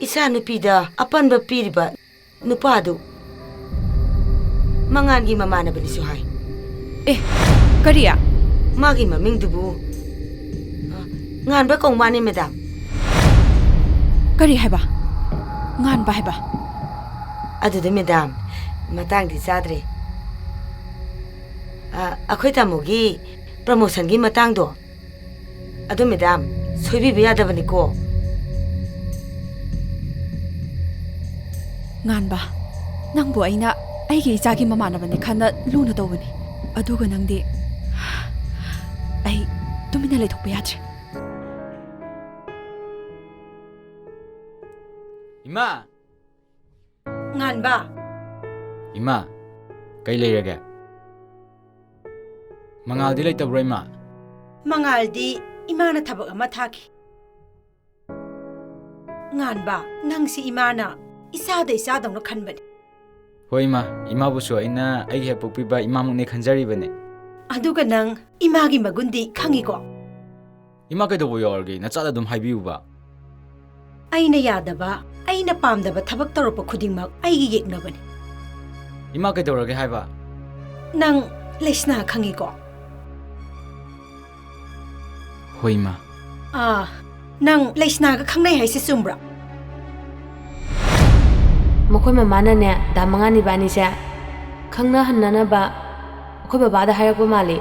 ꯏꯆꯥꯅꯨꯄꯤꯗ ꯑꯄꯟꯕ ꯄꯤꯔꯤꯕ ꯅꯨꯄꯥꯗꯨ ꯃꯉꯥꯜꯒꯤ ꯃꯃꯥꯟꯅꯕꯅꯤꯁꯨ ꯍꯥꯏ꯫ ꯑꯦ, ꯀꯔꯤ? ꯃꯥꯒꯤ ꯃꯃꯤꯡꯗꯨꯕꯨ, ꯑ, ꯉꯥꯟꯕ ꯀꯧ ꯃꯥꯅꯤ, ꯃꯦꯗꯥꯝ꯫ ꯀꯔꯤ ꯍꯥꯏꯕ? ꯉꯥꯟꯕ ꯍꯥꯏꯕ? ꯑꯗꯨꯗ, ꯃꯦꯗꯥꯝ, ꯃꯇꯥꯡꯗꯤ ꯆꯥꯗ꯭ꯔꯦ꯫ ꯑ, ꯑꯩꯈꯣꯏ ꯇꯥꯃꯣꯒꯤ ꯄ꯭ꯔꯃꯣꯁꯟꯒꯤ ꯃꯇꯥꯡꯗꯣ, ꯑꯗꯨ, ꯃꯦꯗꯥꯝ, ꯁꯣꯏꯕꯤꯕ ꯌꯥꯗꯕꯅꯤꯀꯣ꯫ ꯉꯥꯟꯕ, ꯅꯪꯕꯨ ꯑꯩꯅ ꯑꯩꯒꯤ ꯏꯆꯥꯒꯤ ꯃꯃꯥꯟꯅꯕꯅꯤ ꯈꯟꯅ ꯂꯨꯅ ꯇꯧꯕꯅꯤ, ꯑꯗꯨꯒ ꯅꯪꯗꯤ꯫ ꯑꯩ ꯇꯨꯃꯤꯟꯅ ꯂꯩꯊꯣꯛꯄ ꯌꯥꯗ꯭ꯔꯦ꯫ ꯏꯃꯥ! ꯉꯥꯟꯕ! ꯏꯃꯥ, ꯀꯩ ꯂꯩꯔꯒꯦ? ꯃꯉꯥꯜꯗꯤ ꯂꯩꯇꯕ꯭ꯔꯣ, ꯏꯃꯥ? ꯃꯉꯥꯜꯗꯤ ꯏꯃꯥꯅ ꯊꯕꯛ ꯑꯃ ꯊꯥꯈꯤ꯫ ꯉꯥꯟꯕ, ꯅꯪꯁꯤ ꯏꯃꯥꯅ ꯏꯆꯥꯗ ꯏꯆꯥꯗꯧꯅ ꯈꯟꯕꯅꯤ꯫ ꯍꯣꯏ, ꯏꯃꯥ, ꯏꯃꯥꯕꯨꯁꯨ ꯑꯩꯅ ꯑꯩꯒꯤ ꯍꯦꯛ ꯄꯣꯛꯄꯤꯕ ꯏꯃꯥꯃꯨꯛꯅꯦ ꯈꯟꯖꯔꯤꯕꯅꯤ꯫ ꯑꯗꯨꯒ ꯅꯪ ꯏꯃꯥꯒꯤ ꯃꯒꯨꯟꯗꯤ ꯈꯪꯉꯤꯀꯣ? ꯏꯃꯥ, ꯀꯩꯗꯧꯕ ꯌꯥꯎꯔꯒꯦ? ꯅꯆꯥꯗ ꯑꯗꯨꯝ ꯍꯥꯏꯕꯤꯌꯨꯕ꯫ ꯑꯩꯅ ꯌꯥꯗꯕ, ꯑꯩꯅ ꯄꯥꯝꯗꯕ ꯊꯕꯛ ꯇꯧꯔꯛꯄ ꯈꯨꯗꯤꯡꯃꯛ ꯑꯩꯒꯤ ꯌꯦꯛꯅꯕꯅꯤ꯫ ꯏꯃꯥ, ꯀꯩꯗꯧꯔꯒꯦ ꯍꯥꯏꯕ? ꯅꯪ ꯂꯩꯁꯅꯥ ꯈꯪꯉꯤꯀꯣ? ꯍꯣꯏ, ꯏꯃꯥ꯫ ꯑꯥ, ꯅꯪ ꯂꯩꯁꯅꯥꯒ ꯈꯪꯅꯩ ꯍꯥꯏꯁꯤ ꯆꯨꯝꯕ꯭ꯔꯥ? ꯃꯈꯣꯏ ꯃꯃꯥꯅꯅꯦ, ꯗꯥ ꯃꯉꯥꯟ ꯏꯕꯥꯅꯤꯁꯦ ꯈꯪꯅꯍꯟꯅꯅꯕ ꯑꯩꯈꯣꯏ ꯕꯕꯥꯗ ꯍꯥꯏꯔꯛꯄ ꯃꯥꯜꯂꯤ꯫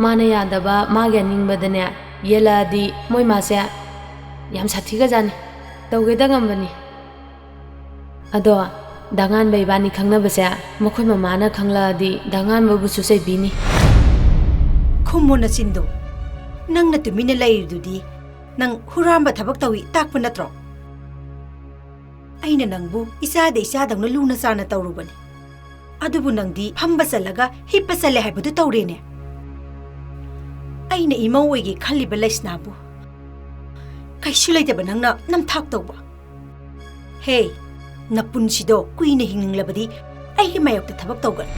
ꯃꯥꯅ ꯌꯥꯗꯕ, ꯃꯥꯒꯤ ꯑꯅꯤꯡꯕꯗꯅꯦ ꯌꯦꯜꯂꯛꯑꯗꯤ ꯃꯣꯏ ꯃꯥꯁꯦ ꯌꯥꯝ ꯁꯥꯊꯤꯒꯖꯥꯠꯅꯤ꯫ ꯇꯧꯒꯦꯗ ꯉꯝꯕꯅꯤ꯫ ꯑꯗꯣ ꯗꯥ ꯉꯥꯟꯕ ꯏꯕꯥꯅꯤ ꯈꯪꯅꯕꯁꯦ ꯃꯈꯣꯏ ꯃꯃꯥꯅ ꯈꯪꯂꯛꯑꯗꯤ ꯗꯥ ꯉꯥꯟꯕꯕꯨꯁꯨ ꯆꯩꯕꯤꯅꯤ꯫ ꯈꯨꯝꯃꯣ ꯅꯆꯤꯟꯗꯣ꯫ ꯅꯪꯅ ꯇꯨꯃꯤꯟꯅ ꯂꯩꯔꯤꯗꯨꯗꯤ ꯅꯪ ꯍꯨꯔꯥꯟꯕ ꯊꯕꯛ ꯇꯧꯏ ꯇꯥꯛꯄ ꯅꯠꯇ꯭ꯔꯣ? ꯑꯩꯅ ꯅꯪꯕꯨ ꯏꯆꯥꯗ ꯏꯆꯥꯗꯧꯅ ꯂꯨꯅ ꯆꯥꯅ ꯇꯧꯔꯨꯕꯅꯤ꯫ ꯑꯗꯨꯕꯨ ꯅꯪꯗꯤ ꯐꯝꯕ ꯆꯠꯂꯒ ꯍꯤꯞꯄ ꯆꯠꯂꯦ ꯍꯥꯏꯕꯗꯨ ꯇꯧꯔꯦꯅꯦ꯫ ꯑꯩꯅ ꯏꯃꯧ ꯑꯣꯏꯒꯦ ꯈꯜꯂꯤꯕ ꯂꯩꯁꯅꯥꯕꯨ ꯀꯩꯁꯨ ꯂꯩꯇꯕ ꯅꯪꯅ ꯅꯝꯊꯥꯛ ꯇꯧꯕ꯫ ꯍꯦ, ꯅꯄꯨꯟꯁꯤꯗꯣ ꯀꯨꯏꯅ ꯍꯤꯡꯅꯤꯡꯂꯕꯗꯤ ꯑꯩꯒꯤ ꯃꯥꯌꯣꯛꯇ ꯊꯕꯛ ꯇꯧꯒꯅꯨ꯫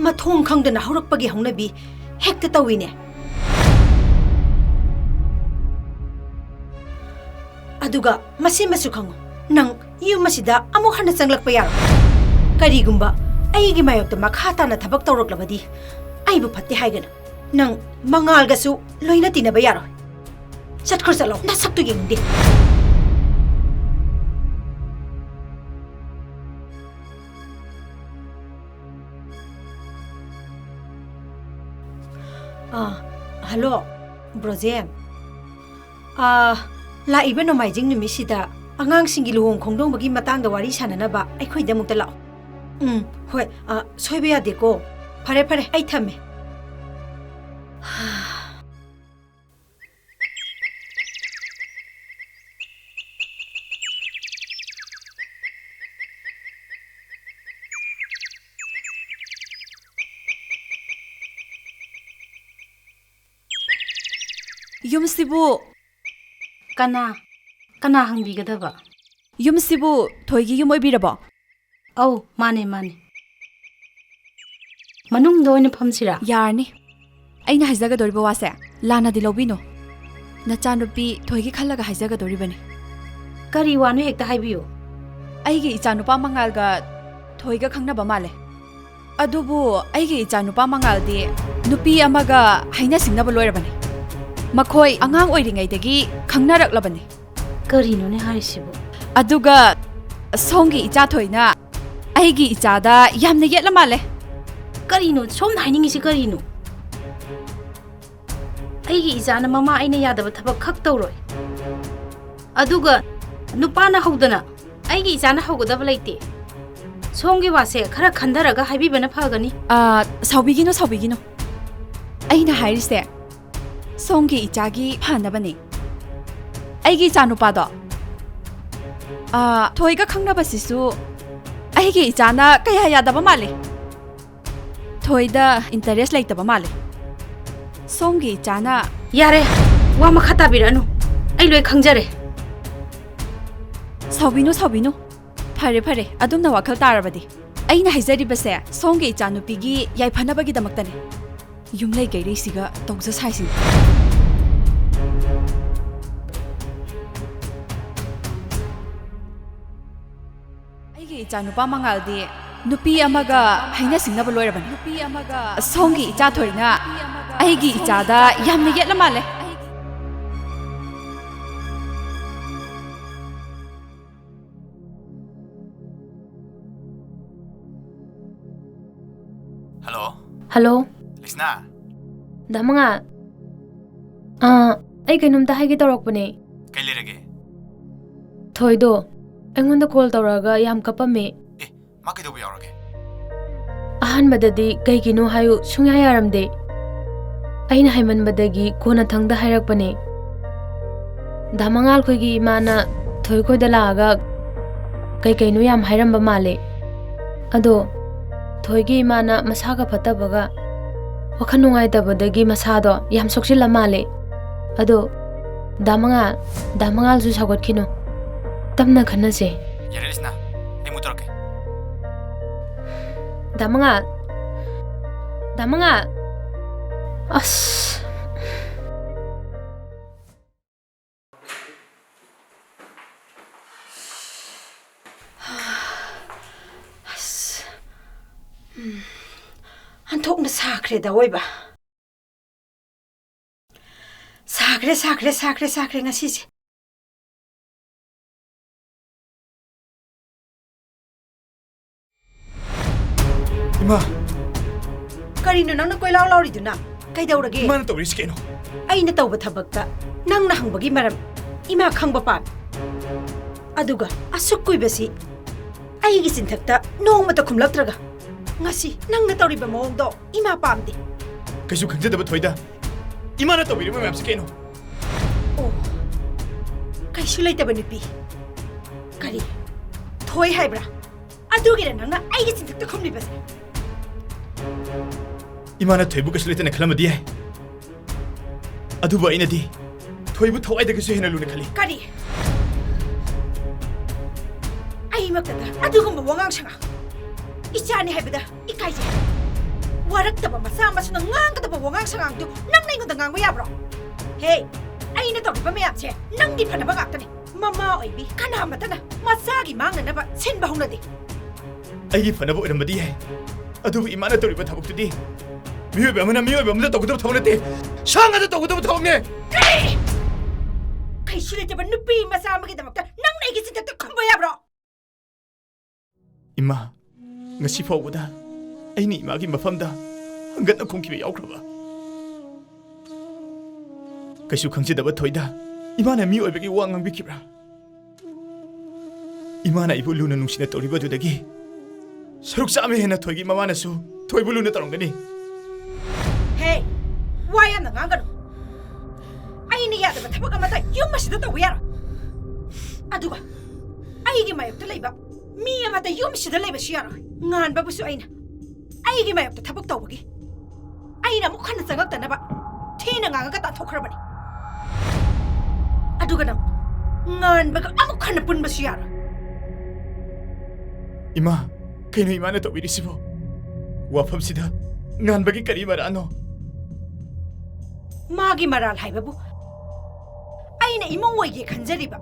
ꯃꯊꯣꯡ ꯈꯪꯗꯅ ꯍꯧꯔꯛꯄꯒꯤ ꯍꯧꯅꯕꯤ ꯍꯦꯛꯇ ꯇꯧꯏꯅꯦ꯫ ꯑꯗꯨꯒ ꯃꯁꯤꯃꯁꯨ ꯈꯪꯉꯨ, ꯅꯪ ꯌꯨꯝ ꯑꯁꯤꯗ ꯑꯃꯨꯛ ꯍꯟꯅ ꯆꯪꯂꯛꯄ ꯌꯥꯔꯣꯏ꯫ ꯀꯔꯤꯒꯨꯝꯕ ꯑꯩꯒꯤ ꯃꯥꯌꯣꯛꯇ ꯃꯈꯥ ꯇꯥꯅ ꯊꯕꯛ ꯇꯧꯔꯛꯂꯕꯗꯤ ꯑꯩꯕꯨ ꯐꯠꯇꯦ ꯍꯥꯏꯒꯅꯨ꯫ ꯅꯪ ꯃꯉꯥꯜꯒꯁꯨ ꯂꯣꯏꯅ ꯇꯤꯟꯅꯕ ꯌꯥꯔꯣꯏ꯫ ꯆꯠꯈ꯭ꯔꯣ, ꯆꯠꯂꯣ, ꯅꯁꯛꯇꯨ ꯌꯦꯡꯅꯤꯡꯗꯦ꯫ ꯑꯥ, ꯍꯜꯂꯣ, ꯕ꯭ꯔꯣꯖꯦꯟ꯫ ꯑꯥ, ꯂꯥꯛꯏꯕ ꯅꯣꯡꯃꯥꯏꯖꯤꯡ ꯅꯨꯃꯤꯠꯁꯤꯗ ꯑꯉꯥꯡꯁꯤꯡꯒꯤ ꯂꯨꯍꯣꯡ ꯈꯣꯡꯗꯣꯡꯕꯒꯤ ꯃꯇꯥꯡꯗ ꯋꯥꯔꯤ ꯁꯥꯟꯅꯅꯕ ꯑꯩꯈꯣꯏꯗ ꯑꯃꯨꯛꯇ ꯂꯥꯛꯑꯣ꯫ ꯎꯝ, ꯍꯣꯏ, ꯑꯥ, ꯁꯣꯏꯕ ꯌꯥꯗꯦꯀꯣ꯫ ꯐꯔꯦ, ꯐꯔꯦ, ꯑꯩ ꯊꯝꯃꯦ꯫ ꯌꯨꯝꯁꯤꯕꯨ ꯀꯅꯥ, ꯀꯅꯥ ꯍꯪꯕꯤꯒꯗꯕ? ꯌꯨꯝꯁꯤꯕꯨ ꯊꯣꯏꯒꯤ ꯌꯨꯝ ꯑꯣꯏꯕꯤꯔꯕꯣ? ꯑꯧ, ꯃꯥꯅꯦ, ꯃꯥꯅꯦ꯫ ꯃꯅꯨꯡꯗ ꯑꯣꯏꯅ ꯐꯝꯁꯤꯔꯥ? ꯌꯥꯔꯅꯤ꯫ ꯑꯩꯅ ꯍꯥꯏꯖꯒꯗꯧꯔꯤꯕ ꯋꯥꯁꯦ ꯂꯥꯟꯅꯗꯤ ꯂꯧꯕꯤꯅꯨ꯫ ꯅꯆꯥꯅꯨꯄꯤ ꯊꯣꯏꯒꯤ ꯈꯜꯂꯒ ꯍꯥꯏꯖꯒꯗꯧꯔꯤꯕꯅꯤ꯫ ꯀꯔꯤ ꯋꯥꯅꯣ ꯍꯦꯛꯇ ꯍꯥꯏꯕꯤꯌꯨ꯫ ꯑꯩꯒꯤ ꯏꯆꯥꯅꯨꯄꯥ ꯃꯉꯥꯜꯒ ꯊꯣꯏꯒ ꯈꯪꯅꯕ ꯃꯥꯜꯂꯦ꯫ ꯑꯗꯨꯕꯨ ꯑꯩꯒꯤ ꯏꯆꯥꯅꯨꯄꯥ ꯃꯉꯥꯜꯗꯤ ꯅꯨꯄꯤ ꯑꯃꯒ ꯍꯥꯏꯅ ꯁꯤꯡꯅꯕ ꯂꯣꯏꯔꯕꯅꯤ꯫ ꯃꯈꯣꯏ ꯑꯉꯥꯡ ꯑꯣꯏꯔꯤꯉꯩꯗꯒꯤ ꯈꯪꯅꯔꯛꯂꯕꯅꯤ꯫ ꯀꯔꯤꯅꯣꯅꯦ ꯍꯥꯏꯔꯤꯁꯤꯕꯨ? ꯑꯗꯨꯒ ꯁꯣꯝꯒꯤ ꯏꯆꯥ ꯊꯣꯏꯅ ꯑꯩꯒꯤ ꯏꯆꯥꯗ ꯌꯥꯝꯅ ꯌꯦꯠꯂ ꯃꯥꯜꯂꯦ꯫ ꯀꯔꯤꯅꯣ? ꯁꯣꯝꯅ ꯍꯥꯏꯅꯤꯡꯉꯤꯁꯤ ꯀꯔꯤꯅꯣ? ꯑꯩꯒꯤ ꯏꯆꯥꯅ ꯃꯃꯥ ꯑꯩꯅ ꯌꯥꯗꯕ ꯊꯕꯛ ꯈꯛ ꯇꯧꯔꯣꯏ꯫ ꯑꯗꯨꯒ ꯅꯨꯄꯥꯅ ꯍꯧꯗꯅ ꯑꯩꯒꯤ ꯏꯆꯥꯅ ꯍꯧꯒꯗꯕ ꯂꯩꯇꯦ꯫ ꯁꯣꯝꯒꯤ ꯋꯥꯁꯦ ꯈꯔ ꯈꯟꯊꯔꯒ ꯍꯥꯏꯕꯤꯕꯅ ꯐꯒꯅꯤ꯫ ꯑꯥ, ꯁꯥꯎꯕꯤꯒꯤꯅꯨ, ꯁꯥꯎꯕꯤꯒꯤꯅꯨ꯫ ꯑꯩꯅ ꯍꯥꯏꯔꯤꯁꯦ ꯁꯣꯝꯒꯤ ꯏꯆꯥꯒꯤ ꯐꯅꯕꯅꯦ꯫ ꯑꯩꯒꯤ ꯏꯆꯥꯅꯨꯄꯥꯗꯣ, ꯑꯥ, ꯊꯣꯏꯒ ꯈꯪꯅꯕꯁꯤꯁꯨ ꯑꯩꯒꯤ ꯏꯆꯥꯅ ꯀꯌꯥ ꯌꯥꯗꯕ ꯃꯥꯜꯂꯦ꯫ ꯊꯣꯏꯗ interest ꯂꯩꯇꯕ ꯃꯥꯜꯂꯦ꯫ ꯁꯣꯝꯒꯤ ꯏꯆꯥꯅ ꯌꯥꯔꯦ, ꯋꯥ ꯃꯈꯥ ꯇꯥꯕꯤꯔꯛꯑꯅꯨ꯫ ꯑꯩ ꯂꯣꯏ ꯈꯪꯖꯔꯦ꯫ ꯁꯥꯎꯕꯤꯅꯨ, ꯁꯥꯎꯕꯤꯅꯨ꯫ ꯐꯔꯦ, ꯐꯔꯦ, ꯑꯗꯨꯝꯅ ꯋꯥꯈꯜ ꯇꯥꯔꯕꯗꯤ꯫ ꯑꯩꯅ ꯍꯥꯏꯖꯔꯤꯕꯁꯦ ꯁꯣꯝꯒꯤ ꯏꯆꯥꯅꯨꯄꯤꯒꯤ ꯌꯥꯏꯐꯅꯕꯒꯤꯗꯃꯛꯇꯅꯤ꯫ ꯌꯨꯝꯂꯩ ꯀꯩꯔꯩꯁꯤꯒ ꯇꯧꯖ ꯁꯥꯏꯁꯤꯅꯤ꯫ ꯑꯩꯒꯤ ꯏꯆꯥꯅꯨꯄꯥ ꯃꯉꯥꯜꯗꯤ ꯅꯨꯄꯤ ꯑꯃꯒ ꯍꯩꯅ ꯁꯤꯡꯅꯕ ꯂꯣꯏꯔꯕꯅꯤ꯫ ꯅꯨꯄꯤ ꯑꯃꯒ ꯁꯣꯝꯒꯤ ꯏꯆꯥ ꯊꯣꯏꯅ ꯑꯩꯒꯤ ꯏꯆꯥꯗ ꯌꯥꯝꯅ ꯌꯦꯠꯂ ꯃꯥꯜꯂꯦ꯫ ꯍꯜꯂꯣ꯫ ꯍꯜꯂꯣ꯫ ꯂꯤꯁꯅꯥ꯫ ꯗꯥ ꯃꯉꯥꯜ꯫ ꯑꯥ, ꯑꯩ ꯀꯩꯅꯣꯝꯇ ꯍꯥꯏꯒꯦ ꯇꯧꯔꯛꯄꯅꯦ꯫ ꯀꯩ ꯂꯩꯔꯒꯦ? ꯊꯣꯏꯗꯣ ꯑꯩꯉꯣꯟꯗ call ꯇꯧꯔꯛꯑꯒ ꯌꯥꯝ ꯀꯞꯄꯝꯃꯦ꯫ ꯑꯦ, ꯃꯥ ꯀꯩꯗꯧꯕ ꯌꯥꯎꯔꯒꯦ? ꯑꯍꯥꯟꯕꯗꯗꯤ ꯀꯩꯒꯤꯅꯣ ꯍꯥꯏꯌꯨ ꯁꯨꯡꯌꯥ ꯌꯥꯔꯝꯗꯦ꯫ ꯑꯩꯅ ꯍꯥꯏꯃꯟꯕꯗꯒꯤ ꯀꯣꯟꯅꯊꯪꯗ ꯍꯥꯏꯔꯛꯄꯅꯦ꯫ ꯗꯥ ꯃꯉꯥꯜ ꯈꯣꯏꯒꯤ ꯏꯃꯥꯅ ꯊꯣꯏ ꯈꯣꯏꯗ ꯂꯥꯛꯑꯒ ꯀꯩ ꯀꯩꯅꯣ ꯌꯥꯝ ꯍꯥꯏꯔꯝꯕ ꯃꯥꯜꯂꯦ꯫ ꯑꯗꯣ ꯊꯣꯏꯒꯤ ꯏꯃꯥꯅ ꯃꯁꯥꯒ ꯐꯠꯇꯕꯒ ꯋꯥꯈꯜ ꯅꯨꯡꯉꯥꯏꯇꯕꯗꯒꯤ ꯃꯁꯥꯗꯣ ꯌꯥꯝ ꯁꯣꯛꯆꯤꯜꯂ ꯃꯥꯜꯂꯦ꯫ ꯑꯗꯣ ꯗꯥ ꯃꯉꯥꯜ, ꯗꯥ ꯃꯉꯥꯜꯁꯨ ꯁꯥꯎꯒꯠꯈꯤꯅꯨ꯫ ꯇꯞꯅ ꯈꯟꯅꯁꯦ꯫ ꯌꯥꯔꯦ ꯂꯤꯁꯅꯥ, ꯑꯩ ꯑꯃꯨꯛ ꯇꯧꯔꯛꯀꯦ꯫ ꯗꯥ ꯃꯉꯥꯜ꯫ ꯗꯥ ꯃꯉꯥꯜ꯫ ꯑꯁ꯫ ꯑꯁ꯫ ꯎꯝ꯫ ꯑꯣꯟꯊꯣꯛꯅ ꯁꯥꯈ꯭ꯔꯦꯗ ꯑꯑꯣꯏꯕ꯫ ꯁꯥꯈ꯭ꯔꯦ, ꯁꯥꯈ꯭ꯔꯦ, ꯁꯥꯈ꯭ꯔꯦ, ꯁꯥꯈ꯭ꯔꯦ ꯉꯁꯤꯁꯦ꯫ ꯏꯃꯥ! ꯀꯔꯤꯅꯣ ꯅꯪꯅ ꯀꯣꯏꯂꯥꯎ ꯂꯥꯎꯔꯤꯗꯨꯅ? ꯀꯩꯗꯧꯔꯒꯦ? ꯏꯃꯥꯅ ꯇꯧꯔꯤꯁꯤ ꯀꯩꯅꯣ? ꯑꯩꯅ ꯇꯧꯕ ꯊꯕꯛꯇ ꯅꯪꯅ ꯍꯪꯕꯒꯤ ꯃꯔꯝ ꯏꯃꯥ ꯈꯪꯕ ꯄꯥꯝꯃꯤ꯫ ꯑꯗꯨꯒ ꯑꯁꯨꯛ ꯀꯨꯏꯕꯁꯤ ꯑꯩꯒꯤ ꯆꯤꯟꯊꯛꯇ ꯅꯣꯡꯃꯇ ꯈꯨꯝꯂꯛꯇ꯭ꯔꯒ, ꯉꯁꯤ ꯅꯪꯅ ꯇꯧꯔꯤꯕ ꯃꯑꯣꯡꯗꯣ ꯏꯃꯥ ꯄꯥꯝꯗꯦ꯫ ꯀꯩꯁꯨ ꯈꯪꯖꯗꯕ ꯊꯣꯏꯗ꯫ ꯏꯃꯥꯅ ꯇꯧꯕꯤꯔꯤꯕ ꯃꯌꯥꯝꯁꯤ ꯀꯩꯅꯣ? ꯑꯣ, ꯀꯩꯁꯨ ꯂꯩꯇꯕ ꯅꯨꯄꯤ꯫ ꯀꯔꯤ? ꯊꯣꯏ ꯍꯥꯏꯕ꯭ꯔꯥ? ꯑꯗꯨꯒꯤꯔ ꯅꯪꯅ ꯑꯩꯒꯤ ꯆꯤꯟꯊꯛꯇ ꯈꯨꯝꯂꯤꯕꯁꯦ? ꯏꯃꯥꯅ ꯊꯣꯏꯕꯨ ꯀꯩꯁꯨ ꯂꯩꯇꯅ ꯈꯜꯂꯝꯕꯗꯤ ꯌꯥꯏ, ꯑꯗꯨꯕꯨ ꯑꯩꯅꯗꯤ ꯊꯣꯏꯕꯨ ꯊꯋꯥꯏꯗꯒꯤꯁꯨ ꯍꯦꯟꯅ ꯂꯨꯅ ꯈꯜꯂꯤ꯫ ꯀꯔꯤ? ꯑꯩꯃꯛꯇꯗ ꯑꯗꯨꯒꯨꯝꯕ ꯋꯥꯉꯥꯡ ꯁꯉꯥꯡ? ꯏꯆꯥꯅꯤ ꯍꯥꯏꯕꯗ ꯏꯀꯥꯏꯖꯩ꯫ ꯋꯥꯔꯛꯇꯕ ꯃꯆꯥ ꯑꯃꯁꯨꯅ ꯉꯥꯡꯒꯗꯕ ꯋꯥꯉꯥꯡ ꯁꯉꯥꯡꯗꯨ ꯅꯪꯅ ꯑꯩꯉꯣꯟꯗ ꯉꯥꯡꯕ ꯌꯥꯕ꯭ꯔꯣ? ꯍꯦ, ꯑꯩꯅ ꯇꯧꯔꯤꯕ ꯃꯌꯥꯝꯁꯦ ꯅꯪꯒꯤ ꯐꯅꯕ ꯉꯥꯛꯇꯅꯤ꯫ ꯃꯃꯥ ꯑꯣꯏꯕꯤ ꯀꯅꯥꯃꯠꯇꯅ ꯃꯆꯥꯒꯤ ꯃꯥꯡꯅꯅꯕ ꯁꯤꯟꯕ ꯍꯧꯅꯗꯦ꯫ ꯑꯩꯒꯤ ꯐꯅꯕ ꯑꯣꯏꯔꯝꯕꯗꯤ ꯌꯥꯏ, ꯑꯗꯨꯕꯨ ꯏꯃꯥꯅ ꯇꯧꯔꯤꯕ ꯊꯕꯛꯇꯨꯗꯤ ꯃꯤꯑꯣꯏꯕ ꯑꯃꯅ ꯃꯤꯑꯣꯏꯕ ꯑꯃꯗ ꯇꯧꯒꯗꯕ ꯊꯕꯛ ꯅꯠꯇꯦ, ꯁꯥ ꯉꯥꯗ ꯇꯧꯒꯗꯕ ꯊꯕꯛꯅꯦ꯫ ꯀꯔꯤ? ꯀꯩꯁꯨ ꯂꯩꯇꯕ ꯅꯨꯄꯤ ꯃꯆꯥ ꯑꯃꯒꯤꯗꯃꯛꯇ ꯅꯪꯅ ꯑꯩꯒꯤ ꯆꯤꯟꯊꯛꯇ ꯈꯨꯝꯕ ꯌꯥꯕ꯭ꯔꯣ? ꯏꯃꯥ, ꯉꯁꯤ ꯐꯥꯎꯕꯗ ꯑꯩꯅ ꯏꯃꯥꯒꯤ ꯃꯐꯝꯗ ꯍꯪꯒꯠꯅ ꯈꯣꯡꯈꯤꯕ ꯌꯥꯎꯈ꯭ꯔꯕ? ꯀꯩꯁꯨ ꯈꯪꯖꯗꯕ ꯊꯣꯏꯗ ꯏꯃꯥꯅ ꯃꯤ ꯑꯣꯏꯕꯒꯤ ꯋꯥ ꯉꯥꯡꯕꯤꯈꯤꯕ꯭ꯔꯥ? ꯏꯃꯥꯅ ꯑꯩꯕꯨ ꯂꯨꯅ ꯅꯨꯡꯁꯤꯅ ꯇꯧꯔꯤꯕ ꯑꯗꯨꯗꯒꯤ ꯁꯔꯨꯛ ꯆꯥꯝꯃ ꯍꯦꯟꯅ ꯊꯣꯏꯒꯤ ꯃꯃꯥꯅꯁꯨ ꯊꯣꯏꯕꯨ ꯂꯨꯅ ꯇꯧꯔꯝꯒꯅꯤ꯫ ꯍꯦ, ꯋꯥ ꯌꯥꯝꯅ ꯉꯥꯡꯒꯅꯨ꯫ ꯑꯩꯅ ꯌꯥꯗꯕ ꯊꯕꯛ ꯑꯃꯠꯇ ꯌꯨꯝ ꯑꯁꯤꯗ ꯇꯧꯕ ꯌꯥꯔꯣꯏ꯫ ꯑꯗꯨꯒ ꯑꯩꯒꯤ ꯃꯥꯌꯣꯛꯇ ꯂꯩꯕ ꯃꯤ ꯑꯃꯠꯇ ꯌꯨꯝꯁꯤꯗ ꯂꯩꯕꯁꯨ ꯌꯥꯔꯣꯏ꯫ ꯉꯥꯟꯕꯕꯨꯁꯨ ꯑꯩꯅ ꯑꯩꯒꯤ ꯃꯥꯌꯣꯛꯇ ꯊꯕꯛ ꯇꯧꯕꯒꯤ ꯑꯩꯅ ꯑꯃꯨꯛ ꯍꯟꯅ ꯆꯪꯉꯛꯇꯅꯕ ꯊꯤꯅ ꯉꯥꯡꯉꯒ ꯇꯥꯟꯊꯣꯛꯈ꯭ꯔꯕꯅꯤ꯫ ꯑꯗꯨꯒ ꯅꯪ ꯉꯥꯟꯕꯒ ꯑꯃꯨꯛ ꯍꯟꯅ ꯄꯨꯟꯕꯁꯨ ꯌꯥꯔꯣꯏ꯫ ꯏꯃꯥ, ꯀꯩꯅꯣ ꯏꯃꯥꯅ ꯇꯧꯕꯤꯔꯤꯁꯤꯕꯣ? ꯋꯥꯐꯝꯁꯤꯗ ꯉꯥꯟꯕꯒꯤ ꯀꯔꯤ ꯃꯔꯥꯜꯅꯣ? ꯃꯥꯒꯤ ꯃꯔꯥꯜ ꯍꯥꯏꯕꯕꯨ ꯑꯩꯅ ꯏꯃꯨꯡ ꯑꯣꯏꯒꯦ ꯈꯟꯖꯔꯤꯕ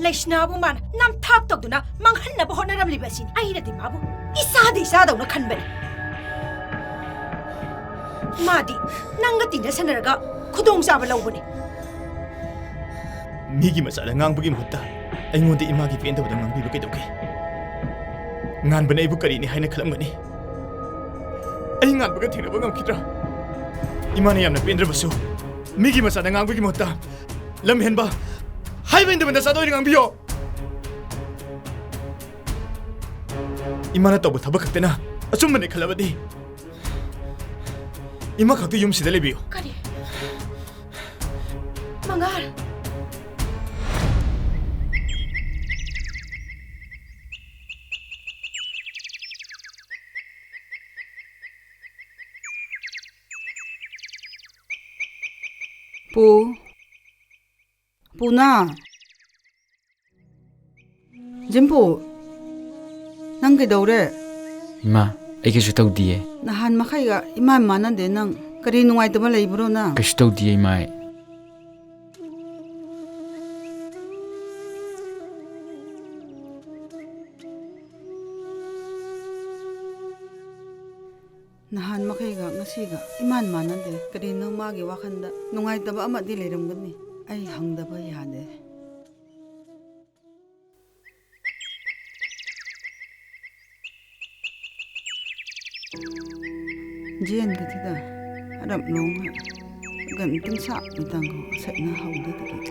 ꯂꯩꯁꯅꯥꯕꯨ ꯃꯥꯅ ꯅꯝꯊꯥꯛ ꯇꯧꯗꯨꯅ ꯃꯥꯡꯍꯟꯅꯕ ꯍꯣꯠꯅꯔꯝꯂꯤꯕ ꯑꯁꯤꯅꯤ꯫ ꯑꯩꯅꯗꯤ ꯃꯥꯕꯨ ꯏꯆꯥꯗ ꯏꯆꯥꯗꯧꯅ ꯈꯟꯕꯅꯤ꯫ ꯃꯥꯗꯤ ꯅꯪꯒ ꯇꯤꯟꯅꯁꯟꯅꯔꯒ ꯈꯨꯗꯣꯡꯆꯥꯕ ꯂꯧꯕꯅꯤ꯫ ꯃꯤꯒꯤ ꯃꯆꯥꯗ ꯉꯥꯡꯕꯒꯤ ꯃꯍꯨꯠꯇ ꯑꯩꯉꯣꯟꯗ ꯏꯃꯥꯒꯤ ꯄꯦꯟꯗꯕꯗ ꯉꯥꯡꯕꯤꯕ ꯀꯩꯗꯧꯒꯦ? ꯉꯥꯟꯕꯅ ꯑꯩꯕꯨ ꯀꯔꯤꯅꯤ ꯍꯥꯏꯅ ꯈꯜꯂꯝꯒꯅꯤ? ꯑꯩ ꯉꯥꯟꯕꯒ ꯊꯦꯡꯅꯕ ꯉꯝꯈꯤꯗ꯭ꯔꯥ? ꯏꯃꯥꯅ ꯌꯥꯝꯅ ꯄꯦꯟꯗ꯭ꯔꯕꯁꯨ ꯃꯤꯒꯤ ꯃꯆꯥꯗ ꯉꯥꯡꯕꯒꯤ ꯃꯍꯨꯠꯇ ꯂꯝ ꯍꯦꯟꯕ, ꯍꯥꯏꯕ ꯏꯟꯗꯕ ꯅꯆꯥꯗ ꯑꯣꯏꯅ ꯉꯥꯡꯕꯤꯌꯣ꯫ ꯏꯃꯥꯅ ꯇꯧꯕ ꯊꯕꯛ ꯈꯛꯇꯅ ꯑꯆꯨꯝꯕꯅꯦ ꯈꯜꯂꯕꯗꯤ, ꯏꯃꯥ ꯈꯛꯇ ꯌꯨꯝꯁꯤꯗ ꯂꯩꯕꯤꯌꯨ꯫ ꯀꯔꯤ? ꯃꯉꯥꯜ꯫ ꯄꯨ꯫ ꯄꯨꯅꯥ꯫ ꯖꯤꯝꯄꯨ, ꯅꯪ ꯀꯩꯗꯧꯔꯦ? ꯏꯃꯥ, ꯑꯩ ꯀꯩꯁꯨ ꯇꯧꯗꯤꯌꯦ꯫ ꯅꯍꯥꯟ ꯃꯈꯩꯒ ꯏꯃꯥꯟ ꯃꯥꯟꯅꯗꯦ ꯅꯪ꯫ ꯀꯔꯤ ꯅꯨꯡꯉꯥꯏꯇꯕ ꯂꯩꯕ꯭ꯔꯣ ꯅꯪ? ꯀꯩꯁꯨ ꯇꯧꯗꯤꯌꯦ, ꯏꯃꯥ, ꯑꯩ꯫ ꯅꯍꯥꯟ ꯃꯈꯩꯒ ꯉꯁꯤꯒ ꯏꯃꯥꯟ ꯃꯥꯟꯅꯗꯦ꯫ ꯀꯔꯤꯅꯣ ꯃꯥꯒꯤ ꯋꯥꯈꯜꯗ ꯅꯨꯡꯉꯥꯏꯇꯕ ꯑꯃꯗꯤ ꯂꯩꯔꯝꯒꯅꯤ꯫ ꯑꯩ ꯍꯪꯗꯕ ꯌꯥꯗꯦ꯫ ꯖꯦꯟꯒ ꯊꯤꯗ ꯑꯔꯞ ꯂꯣꯡ ꯒꯟ ꯇꯤꯡꯁꯥ ꯃꯤꯇꯪꯒ ꯁꯠꯅ ꯍꯧꯗꯗꯒꯤ꯫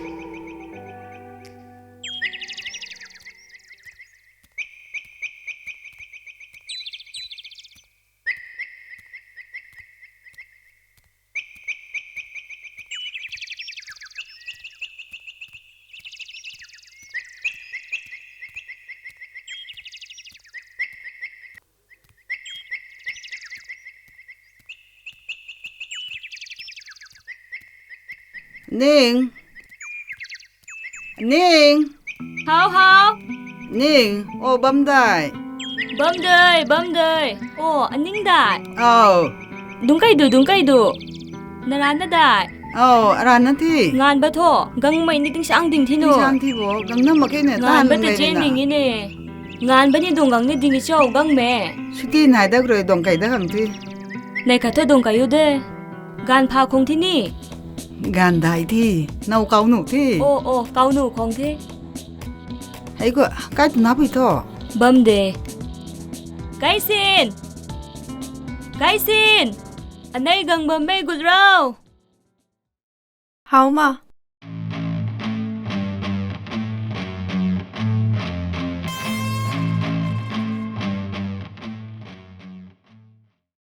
ꯅꯤꯡ꯫ ꯅꯤꯡ꯫ ꯍꯥꯎ, ꯍꯥꯎ꯫ ꯅꯤꯡ, ꯑꯣ, ꯕꯝꯗꯥꯏ꯫ ꯕꯝꯗꯥꯏ, ꯕꯝꯗꯥꯏ꯫ ꯑꯣ, ꯑꯅꯤꯡꯗꯥꯏ꯫ ꯑꯥꯎ꯫ ꯗꯨꯡꯀꯩꯗꯨ, ꯗꯨꯡꯀꯩꯗꯨ꯫ ꯅꯔꯥꯟꯅꯗꯥꯏ꯫ ꯑꯥꯎ, ꯑꯔꯥꯟꯅ ꯊꯤ꯫ ꯉꯥꯟꯕ ꯊꯣ, ꯒꯪ ꯃꯩꯅꯤ ꯇꯤꯡꯁꯥꯡ ꯗꯤꯡ ꯊꯤꯅꯣ꯫ ꯇꯤꯡꯁꯥꯡ ꯊꯤꯕꯣ, ꯒꯪꯅ ꯃꯀꯩꯅ ꯉꯥꯟꯕ ꯇꯥꯍꯟ ꯇ ꯂꯩꯔꯦꯅ꯫ ꯆꯦꯟ ꯗꯤꯡꯉꯤꯅꯦ꯫ ꯉꯥꯟꯕꯅꯤ ꯗꯨꯡ ꯒꯪꯅꯤ ꯗꯤꯡꯉꯤ ꯆꯧ ꯒꯪ ꯃꯦ꯫ ꯁꯨꯇꯤ ꯅꯥꯏꯗꯒ꯭ꯔꯣꯏ ꯗꯣꯡꯀꯩꯗ ꯍꯪꯊꯤ꯫ ꯅꯩꯈꯠꯊꯣꯏ ꯗꯣꯡꯀꯩꯌꯨꯗꯦ꯫ ꯒꯥꯟ ꯐꯥ ꯈꯣꯡꯊꯤꯅꯤ꯫ ꯒꯥꯟ ꯗꯥꯏ ꯊꯤ꯫ ꯅꯧ ꯀꯥꯎꯅꯨ ꯊꯤ꯫ ꯑꯣ, ꯑꯣ, ꯀꯥꯎꯅꯨ ꯈꯣꯡꯊꯤ꯫ ꯍꯩꯒꯣ, ꯀꯥꯏ ꯇꯨꯅꯥ ꯄꯨꯏꯊꯣ? ꯕꯝꯗꯦ꯫ ꯀꯩꯁꯤꯟ! ꯀꯩꯁꯤꯟ! ꯑꯅꯩ ꯒꯪꯕꯝ ꯃꯩ ꯒꯨꯠꯔꯥꯎ! ꯍꯥꯎ, ꯃꯥ꯫